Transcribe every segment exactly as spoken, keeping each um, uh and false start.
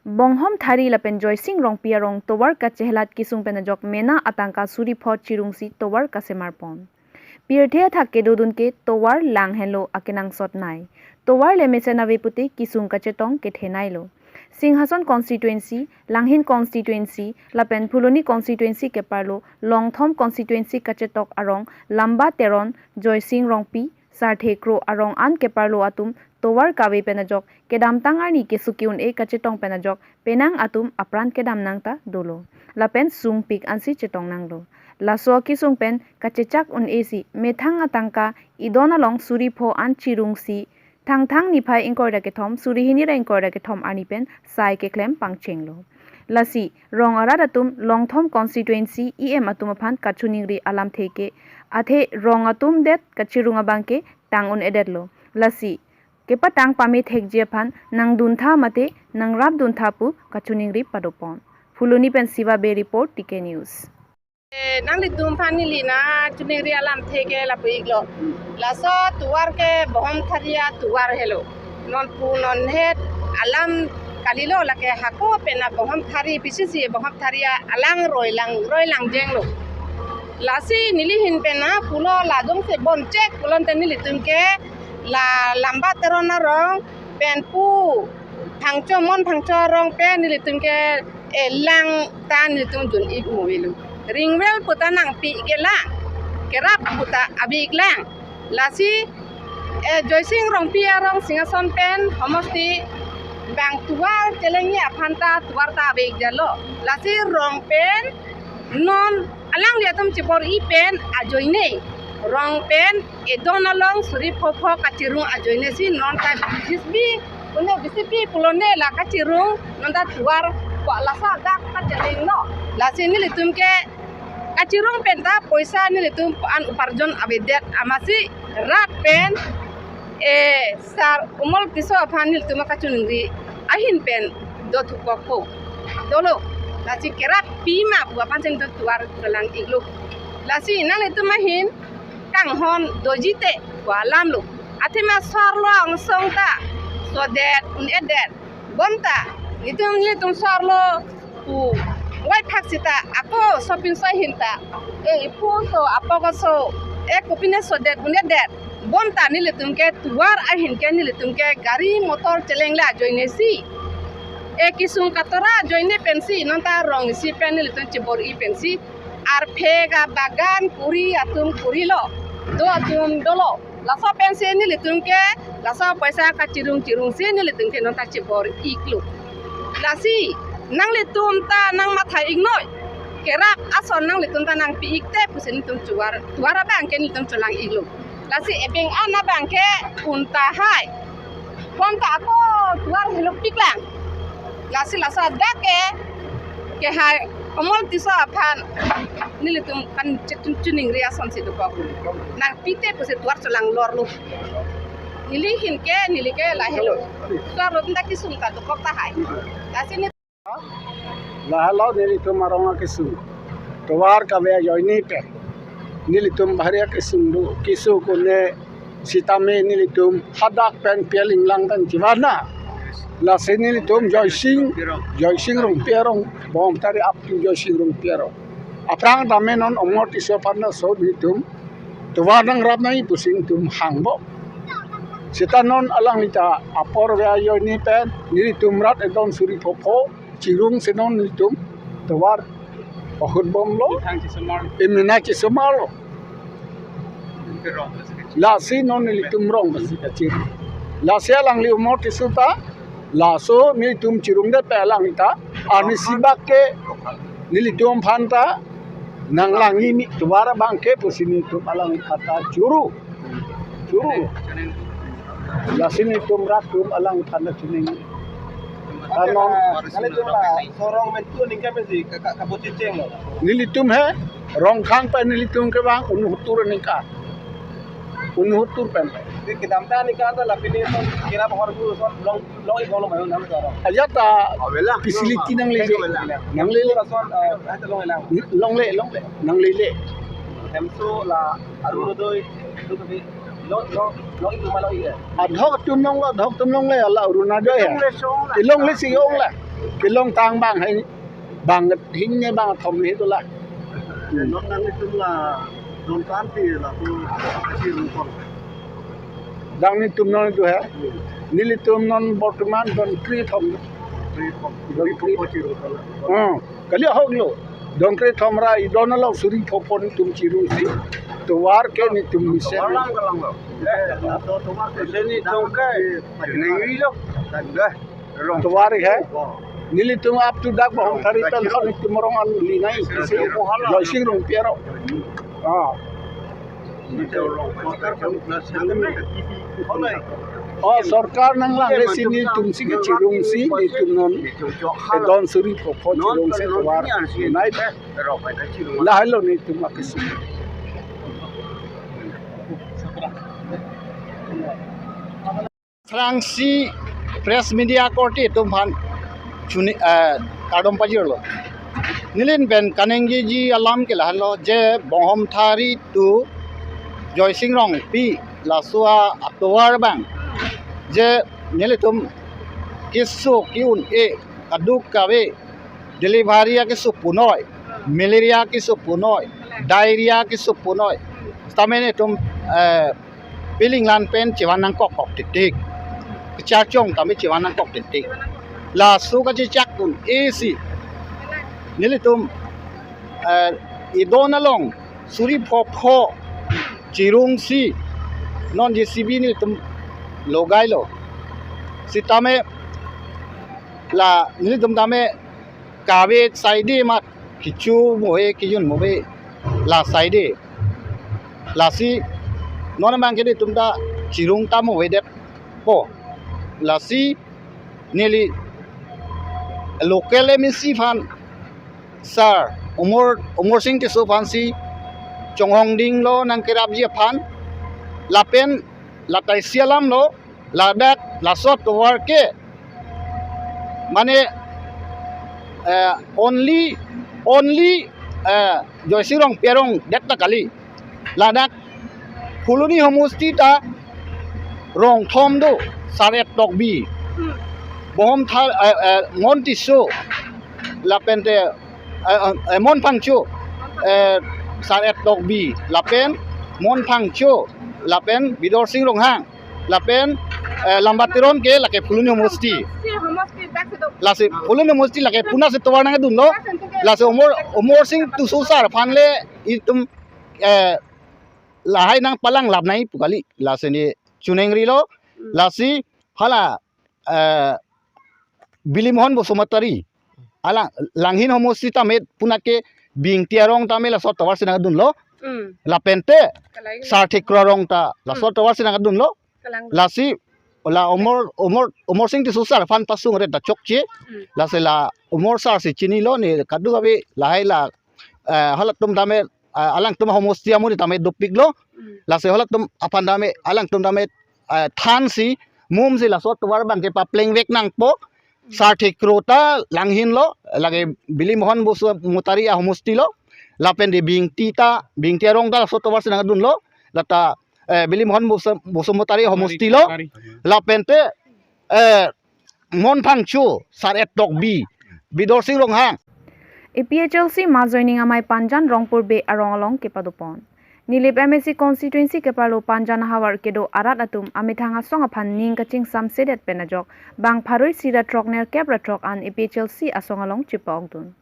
Bonghom Thari lapen Joysing Rongpi arong tovar kachehelat kesung pen ajok mena atangka suri pho chirungsi tovar kasemar pon. Pirthe athak kedodun ke tovar lang henlo akenangsot nei. Tovar le mesen ave pute kesung kachetong kethenei lo. Singhason constituency, Langhin constituency, lapen Phuloni constituency keparlo, Longthom constituency kachetok arong, Lamba Teron, Joysing Rongpi, Sarthe Kro arong an keparlo atum tovar kave pen ajok, kedamtang arni kesuki un-e kachetong pen ajok, penang atum apran kedam nang ta dolo. Lapen sungpik ansi chetong nanglo. Laso kesung pen kachechak un-e si, methang atangka idon along suri pho an chirungsi, Thangthang niphai ingkoi ra kethom, suri hini ra ingkoi ra kethom arni pen sai keklem pangchenglo. Lasi, rong arat atum Longthom constituency E M atum aphan kachiningri alamthe ke, athe rong atum det kachirung abang ke tang un-edetlo. Lasi, kepatang pame thekji aphan nangduntha mate nangrapduntha pu kachiningri padopon. Phuloni pen Siva Bey report, T K News. Eh, nanglitum aphan neli nangchiningri alamthe ke lapu-iklo. Laso tovar ke Bonghom Thari atovar helo. Non pu non het alam kalilo, lake hako pen a Bonghom Thari, B C C Bonghom Thari alang roi lang, roi lang jenglo. Lasi neli ahin pen a pulo la jongsi bonchek pulote nelitum ke la Lamba Teron arong pen pu Phangcho, Mon Phangcho arong pen nelitum ke, eh, lang ta nelitum dun-ik mo avelo. Ringwell puta nangpi ke lang, kerap puta ave-ik lang. Lasi, eh, Joysing Rongpi arong Singhason pen homosti bang tovar chelengji aphan ta tovar ta ave-iklo. Lasi rong pen non alangli atum chibor-i pen ajoine, rong pen idon along suri pho pho kachirung ajoine si non ta B J P, pune B J P pulone la kachirung non ta tovar ko laso dak kachelenglo. Lasi nelitum ke kachirung pen ta poisa nelitum an uparjon avedet amatsi rat pen, eh, Sar Amol Tisso aphan nelitum kachiningri ahin pen do thupok po. Dolo, lasi kerap pima pu aphan si nelitum tovar chelang-iklo. Lasi nanglitum ahin kanghon doji te pu alamlo. Athema sarlo angsong ta sodet un-edet. Bonta nelitum, nelitum sarlo pu wai phak sita ako shopping sai ahin ta, eh, ipu so, apok aso, eh, kopine sodet un-edet. Bonta nelitum ke tovar ahin ke nelitum ke gari motor chelengle ajoine si, eh, kesung katora ajoine pensi non ta rong isi pen nelitum chibor-i pensi arphe ga bagan kuri atum kurilo, do atum dolo. Laso pensi nelitum ke laso poisa kachirung chirungsi nelitum ke non ta chibor-iklo. Lasi nanglitum ta nangmatha-iknoi. Kerap ason nanglitum ta nangpi-ik te pusi nelitum tovar, tovar abang ke nelitum chelang-iklo. Lasi ebeng an abang ke un tahai. Bonta ako tovar helo pik lang. Lasi laso dak ke, kehai Amol Tisso aphan nelitum kan chetun chiningri asonsi dokok. Nangpi te pusi tovar chelang lorlo. Neli ahin ke, neli ke lahelo. Tovar lo ta kesung ta dokok tahai. Lasi ne lahelo nelitum arong akesung. Tovar kave ajoine pen nelitum bahari akesung do, kesung kone sitame nelitum hadak pen Pialing lang pen chivan na. Lasi nelitum Joysing, Joysing Rongpi arong, Bonghom Thari up to Joysing Rongpi arong. Aphrang tame non Amol Tisso aphan laso nelitum tovar nangrap nangji pusi nelitum hangpo. Sita non alangli ta apor ave ajoine pen nelitum rat idon suri pho pho chirungsi non nelitum tovar ahut bomlo. Methang chesemarlo. E mena chesemarlo. Lasi non nelitum rong pensi kachirung. Lasi alangli Amol Tisso ta laso nelitum chirungdet pen alangli ta arnisi bak ke nelitum aphan ta nanglangji me tovar abang ke pusi nelitum alangli aphan ta churu. Churu. Lasi nelitum rat atum alangli aphan ta chining. Kanon. Nanglitum laso rong pen tu aningkan pensi ka, ka, kabuchit chenglo. Nelitum he, Rongkhang pen nelitum kevang unu hutur aningkan. Unu hutur pen. Di kedamtang aningkan ta la pini son kira bahor bu son long, long-ik long lo mayo nam ta rong. Ajat ta facility nanglele. Nanglele. Lason, eh, ate longle lang. Longle, longle. Nanglele. Hemso la Arunodoi, itu tadi. Long, long, long itu malah iya. Adhok atum longlo, adhok atum longle, ala Arunodoi ya. Longle si ong la. Ilongle si ong la. Kelongtang bang hai, bang hini bang thom he dola. Non nanglitum la don tan ti la tu kachirung thom. Nanglitum non tu he. Nelitum non bortoman don kre thom. Kre thom. Don kre. Kachirung thom. Hmm. Kali ahok lo. Don kre thom ra i don along suri pho pon tum chirungsi. Tovar ke netum mesen. Tovar lang kalang lo. Eh, na to tovar ke. Seni tongkai. Nengri lo. Dah. Tovar he. Nelitum up to dak Bohomthari tan netum rong an linai. Joysing Rongpi arong. Ah. Oh, sorkar nanglang le si netum si kechirungsi netum non. Don suri pho pho chirungsi tovar. Nai. Lahai lo netum akesi. Thrangsi press media korte atum aphan chuni, eh, kardom pajirlo. Neli pen kaningjeji alam ke lahenlo je Bohomthari to Joysing Rongpi laso atovar bang je nelitum keso ke-un-e kadokave delivery akeso punoi, malaria keso punoi, diarrhea keso punoi. Sitame netum, eh, piling lan pen chevan nangkok kok titik. Kecharchong tame chevan nangkok titik. Laso kachechak un-e si nelitum, eh, i don along suri pho pho chirungsi non J C B nelitum logailo. Sitame la nelitum tame kave saide mat kecho mo he kejun mo he la saide. Lasi non abang ke netum ta chirung ta mo he det po. Lasi neli local M A C aphan sir Umor, Umor Sing Tisso aphan si chonghong dinglo nangkerapji aphan lapen la ta isi alam lo ladak laso atovar ke mane, eh, only, only, eh, Joysing Rongpi arong det ta kali. Ladak Phuloni homosti ta rong thom do, Sar-et Tokbi, Bohomthar, eh, eh, Mon Tisso, lapen te, eh, eh, Mon Phangcho, eh, Sar-et Tokbi, lapen Mon Phangcho, lapen Bidorsing Ronghang, lapen, eh, Lamba Teron ke lake Phuloni homosti. Lasi Phuloni homosti lake puna si tovar nangdunlo. Lasi Umor, Umor Sing Tisso sir aphan le itum, eh, lahai nangpalang lap nai pu kali. Lasi ne chuningrilo. Lasi hala, eh, Bili Mohon Basumatary alang, Langhin homosti tame puna ke Bingti arong tame laso tovar si nangdunlo. Mm. Lapen te Kalai. Sarthikro arong ta laso tovar si nangdunlo. Kalang. Lasi la Umor, Umor, Umor Sing Tisso sir aphan pasung ret ta chokche. Mm. Lasi la Umor sir si chinilo ne kadokave lahai la, eh, halatum tame, eh, alangtum homosti amonit tame dopiklo. Mm. Lasi halatum aphan tame alangtum tame, eh, thansi mumsi laso tovar abang ke papleng vek nangpo. Sarthikro ta Langhin lo, lake Bili Mohon Basumatary ahomosti lo, lapen te Bingti ta, Bingti arong ta laso tovar si nangdunlo, lata, eh, Bili Mohon Basu-, Basumatary ahomosti lo, lapen te, eh, Mon Phangcho, Sar-et Tokbi, Bidorsing Ronghang. A P H L C mass joining amei Panjan Rongpur Bey arong along kepadopon. Nilip M A C constituency keparlo Panjan havar kedo arat atum amethang asong aphan ning kachingsamsedet pen ajok bang pharo isi ra throk nerkep ra throk an A P H L C asong along chepa-okdun.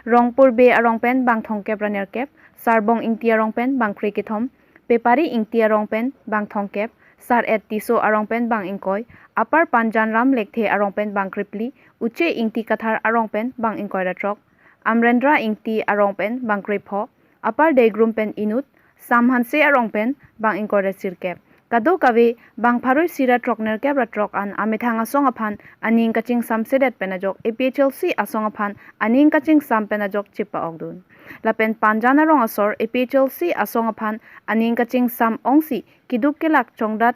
Rongpur Bey arong pen bang thomkep ra nerkep, Sarbong Ingti arong pen bang krekethom, Pepari Ingti arong pen bang thomkep, Sar-et Tisso arong pen bang ingkoi, Upper Panjan Ram Lekthe arong pen bang krephli, Uche Ingti Kathar arong pen bang ingkoi ra throk, Amrendra Ingti arong pen bang krepho, Upper Daigrum pen inut, Sam Hanse arong pen bang ingkoi ra sirkep. Kadokave bang pharo isi ra throk nerkep ra throk an amethang asong aphan aning kachingsamsedet pen ajok A P H L C asong aphan aning kachingsam pen ajok chepa-okdun. Lapen Panjan arong asor A P H L C asong aphan aning kachingsam ongsi keduk kelak chongdat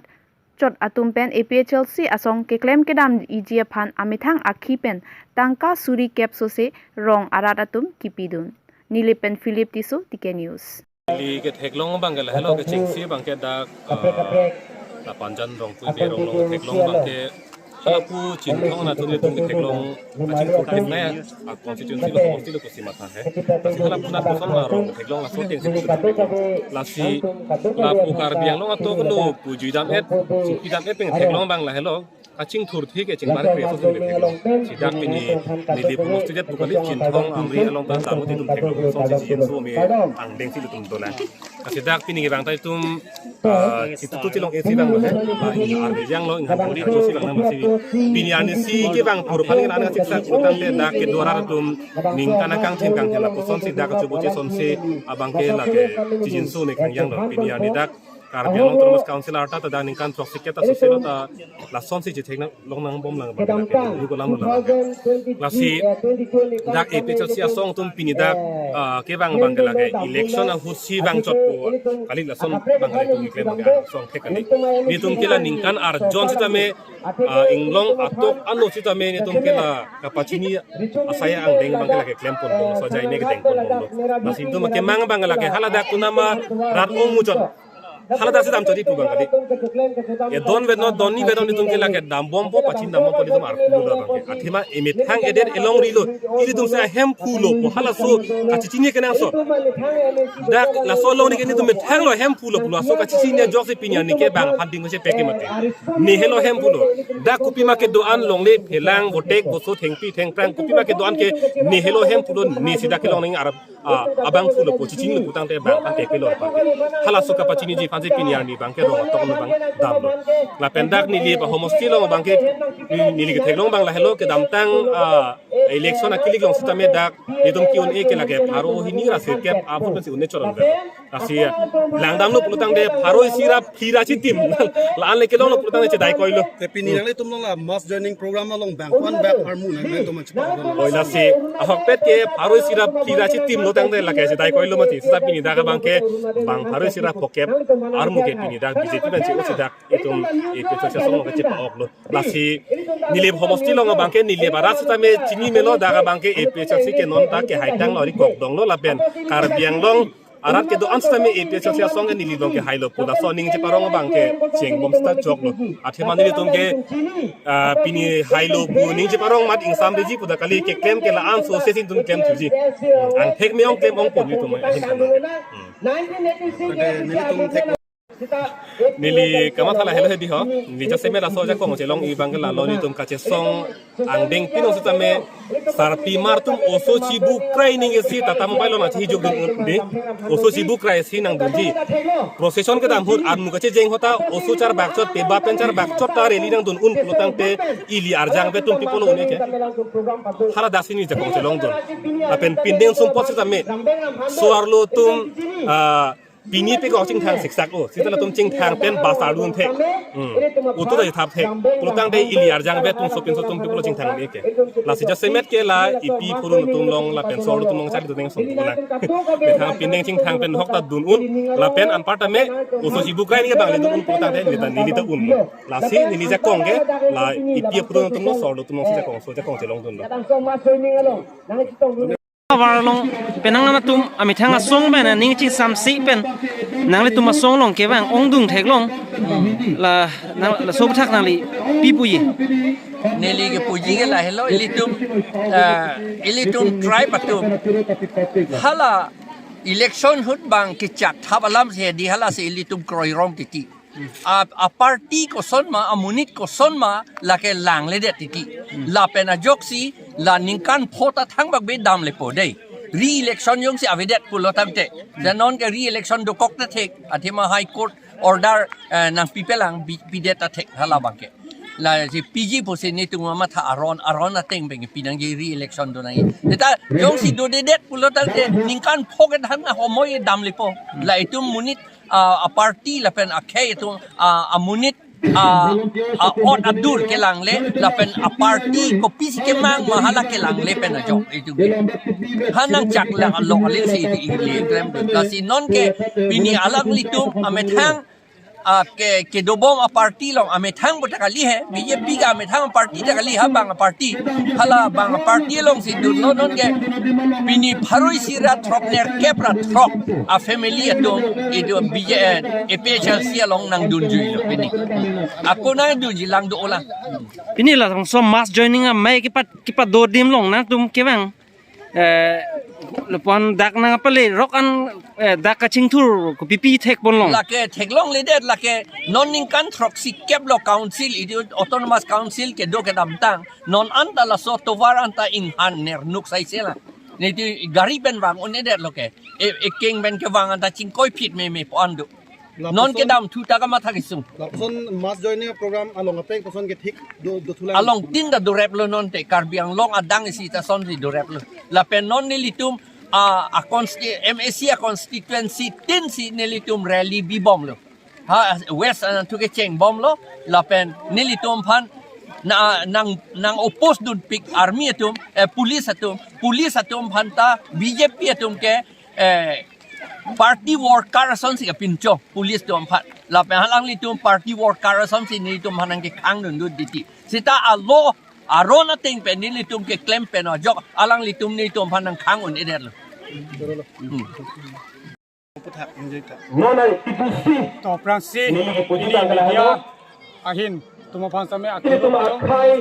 chot atum pen A P H L C asong keklem kedam iji aphan amethang akhi pen tangka suri kep sose rong arat atum kipidun. Nilip pen Philip Tisso, T K News. Neli ketheklong abang ke lahelo, kechengsi abang ke dak, eh, la Panjan Rongpur Bey arong along ketheklong abang ke Lapu Chinthong anatthu nelitum ketheklong kachingthur theknei a constituency lo, homosti lo pusi matha he. Lasi hala pu anatthu ason arong ketheklong laso atengsi pusi theklong. Lasi lapu Karbi Anglong atok lo pu juidam-et, chingkidam-et pen theklong abang lahelo. Kachingthur thik e chingbar kre aso si theklong. Si dak pini neli pu homosti det pu kali, Chinthong Amri along ta dam nelitum theklong, song si jinso me angdeng si ilitum dolang. Lasi dak pini kevang ta itum, ah, itum tu chilong esi abang lo he. Ah, in arve jang lo, in hampuri arve si abang nang masi. Pini arni si kevang pur phan nang siksak putangte dak kedo arat atum ningkan akangthin kangthin lapuson si dak kachubu chesonsi abang ke lake chijinso me khangjang lo. Pini arni dak Karbi Anglong Autonomous Council arta ta dak ningkan throksi kep ta soselo ta lasonsi chethek nang long nangbom lang abang ke lake dulu kolam lo lang. Lasi dak A P H L C asong atum pini dak, ah, kevang abang ke lake election ahut si vangchotpo kali, lason abang kali itum keklem abang ke asong thek kali. Nelitum ke la ningkan arjon sitame, ah, inglong atok ano sitame nelitum ke la kapachini asai angdeng abang ke lake klem ponbom, so ajai ne kedeng ponbomlo. Lasi itum kemang abang ke lake hala dak kunama rat ong muchot. Hala dak si damchot-i pu abang kali. Ya don vet non, don ni vet non, itum ke lake dambompo, pachin dambompo, itum arpu lo abang ke. Athema emethang edet elong rilo, ilitum si ahemphu lo pu halaso kachechini kenangsot. Dak laso along ni ke nelitum methang lo hemphu lo pu laso kachechini ajoksi pini arni ke bang aphan ding si peke mati. Ne helo hemphu lo. Dak kopima kedo-an longle phelang, votek, boso, thengpi, thengphrang, kopima kedo-an ke ne helo hemphu lo, ne si dak kelong nang arap ah, abang phu lo pu chechini lo putangte bang aphan kepelo aphan. Halaso kapachiniji aphansi pini arni abang ke rong atok lo abang damlo. Lapen dak neli pu homosti along abang ke, neli ketheklong abang lahelo, kedamtang, ah, election akilik along sitame dak nelitum ke-un-e ke lake pharo hini ra sirkep apor pensi un-e chot-an ber. Lasi langdamlo pulotangte pharo isi ra phli ra chitim. La-an le kelonglo pulotangte chedai koilo. Te pini nanglitum along la mass joining program along bang ko-an bak armu nanglitum anchot. Oi, lasi ahokpet ke pharo isi ra phli ra chitim lo tangte lake chedai koilo mati. Sita pini dak abang ke bang pharo isi ra phokep armu ke pini dak B J P pensi usi dak itum A P H L C asong ke chepa-ok lo. Lasi neli pu homosti along abang ke neli pu arat sitame chini melo, dak abang ke A P H L C ke non ta kehai tanglo, ari kok donglo lapen Karbi Anglong arat kedo-an sitame A P H L C asong ke neli along kehailo pu laso aning cheparong abang ke chengbom sita choklo. Athema nelitum ke, ah, pini hailo pu aning cheparong amat ingsamriji pu dak kali, keklem ke la-an so se si itum klem thuji. Angthek me-ong klem ong pon itum ahin than abang ke. Hmm. Ante nelitum thek Neli kamatha lahelo hedi ho. Neli jasemet laso ajakong chelong-i abang ke lalo nelitum kachesong angdeng pinong sitame sarpimar atum oso chibu krai ning isi Tata Mobile along achi hijuk dun un di. Oso chibu krai isi nangdunji. Procession kedam ahut armu kachejeng ahut ta oso charbak chot, peba pen charbak chot ta rally nangdun un pulotangte ili arjangve atum pi pulo un-e ke. Hala dak si neli jakong chelongdun. Lapen pindeng sumpot sitame so-arlo atum, ah, pini pekok chingthang siksak o, sita latum chingthang pen bus ardun thek. Hmm. Auto ta ithap thek. Pulotangte ili arjangve atum sopinso atum pi pulo chingthang un-e ke. Lasi jasemet ke la epi phurun atum along lapen so-arlo atum along charli atum ason dun lang. Methang pindeng chingthang pen ahok ta dun un, lapen anparta me oso chibu krai ning abang le dun un pulotangte neli ta, neli ta un. Lasi neli jakong ke la epi phurun atum along, so-arlo atum along si jakong, so jakong chelongdunlo. Avar along penang nangtum amethang asong pen aning chingsamsi pen nanglitum asong along kevang ongdung theklong, la nang, laso aphuthak nangli pi puji? Neli kepuji ke lahelo, ilitum, ah, ilitum tribe atum hala election ahut bang kechat thap alam si hedi, hala si ilitum kroirong titi. A, a party koson ma, amonit koson ma, lake langledet titi. Lapen ajoksi la ningkan pho ta thangbak be damlepo dei. Re-election jongsi avedet pulotangte, te non ke re-election dokok ta thek, athema High Court order, eh, nangpipelang, pi, pidet ta thek hala abang ke. Lasi piji pusi nelitum kamatha, aron, aron ateng pen pi nangji, re-election do nangji. Seta jongsi dodedet pulotangte ningkan pho ke thang ahomoi damlepo. La itum monit, ah, a party lapen akhei atum, ah, amonit, ah, ah, ot adur kelangle lapen a party kopisi kemang ma hala kelangle pen ajok itum ke. Ha nangchak lang along alin si iti ingle klem. Lasi non ke pini alanglitum amethang A ke, kedobom a party along amethang bo ta kali he, B J P ke amethang party ta kali, ha bang a party. Hala bang a party alongsi dunlo non ke pini pharo isi ra throknerkep ra throk a family atum itum B J, eh, A P H L C along nangdunjuilo pini. Ako nangdunji lang do olang. Pini labangso mass joining amei kepat, kepadodim long nangtum kevang. Eh, lapu-an dak nangpalerok an, eh, dak kachingthur kopipi thekponlong. Lake theklongledet, lake non ningkan throksikep lo council, itum autonomous council kedo kedamtang. Non anta laso tovar anta inghan nernuk saise la. Niti gari pen vang un-edetlo ke. E, ekeng pen kevang anta chingkoiphit meme pu-an do. Non lapuson kedamthu ta kamatha kesung. Lapuson mass joining program along apek puson kethik do, dothulang. Alongtin ta doreplo non te, Karbi Anglong adang isi ta sonsi doreplo. Lapen non nelitum a, a consti-, M A C a constituency tin si nelitum rally bibomlo. Ha West anathu kechengbomlo. Lapen nelitum aphan na, nang, nang oppose dunpik army atum, eh, police atum, police atum aphan ta B J P atum ke, eh, party worker asonsi kapinchong police atum aphan. Lapen alanglitum party worker asonsi nelitum aphan nangkekhang dundun titi. Seta a law aron ateng pen nelitum keklem pen ajok alanglitum nelitum aphan nangkhang un-edetlo. Hmm. Puthak enjoy ta. Nona ipusi. To aphrangsi neli kipuji ini tanggal media halo ahin atum aphan same ini akhir atum akhai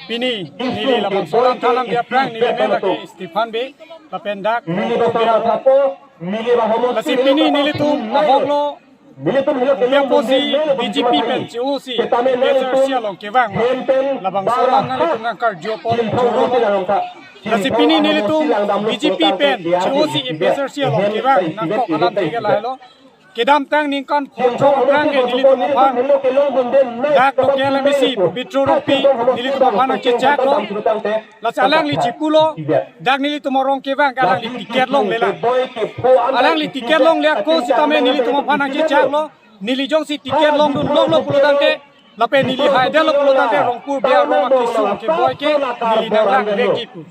pini neli labangso alam thalam dia aphrang neli men lake Stephen Bey lapen dak neli basama thapo, neli bahomo lasi pini nelitum ahoklo nelitum helo dia posi B J P pen C O si P S R C along kevang labangso alam nelitum nangkarju apot choro. Lasi pini nelitum B J P pen C O si A P H L C along kevang nangkok alam tiga lahelo. Kedamtang ningkan pho throk aphrang ke nelitum aphan dak local M A C Pobitro Rongpi nelitum aphan nangchechaklo. Lasi alangli chipulo, dak nelitum arong kevang ke alangli ticket longlelang. Alangli ticket longle ako sitame nelitum aphan nangchechaklo. Neli jongsi ticket longdunlonglo pulo tangte, lapen neli haidetlo pulo tangte Rongpur Bey arong akesung keboi ke neli nanglangvekji pu.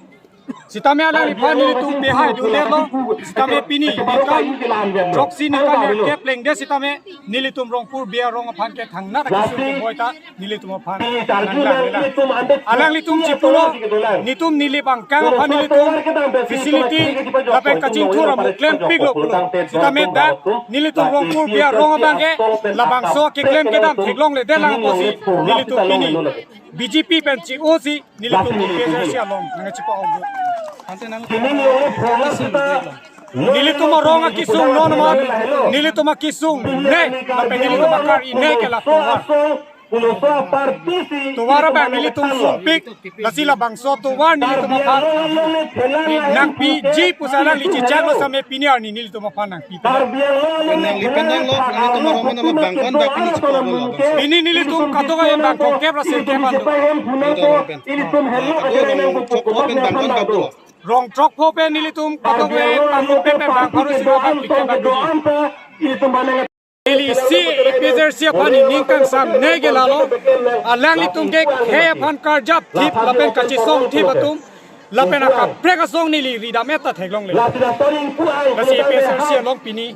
Sitame alangliphan nelitum pehaidundetlo, sitame pini ningkan throksi ningkan nerkep lengdet sitame nelitum Rongpur Bey arong aphan ke thangnat akesung keboi ta nelitum aphan nanglanglelang. Alanglitum chipulo, netum neli bangkang aphan nelitum facility lapen kachingthur amu klempiklo pulo. Sitame dak nelitum Rongpur Bey arong abang ke labangso keklem kedam theklongledetlang apotsi nelitum pini B J P pen C O si nelitum A P H L C along nangchipa-ong. Nelitum arong akesung non ma, nelitum akesung ne, lapen nelitum akar-i ne ke la tovar. Tovar abang nelitum sumpik, lasi labangso tovar nelitum aphan nangpiji pusi alangli chechaklo sitame pini arni nelitum aphan nangpi. Nangli pen nanglo, nelitum arong mana bangkon dak pini chiklo lo. Pini nelitum kadokave bangkon kep ra sirkep an do. Rong throkpho pen nelitum kadokave pangrum pen bang pharo isi ra bang phlikep bang doji. Neli isi A P H L C aphan ningkan sam ne ke lalo. Alanglitum ke khei aphan karjap thip lapen kachesong thip atum lapen akaprek asong neli ridam-et ta theklongle. Lasi A P H L C along pini.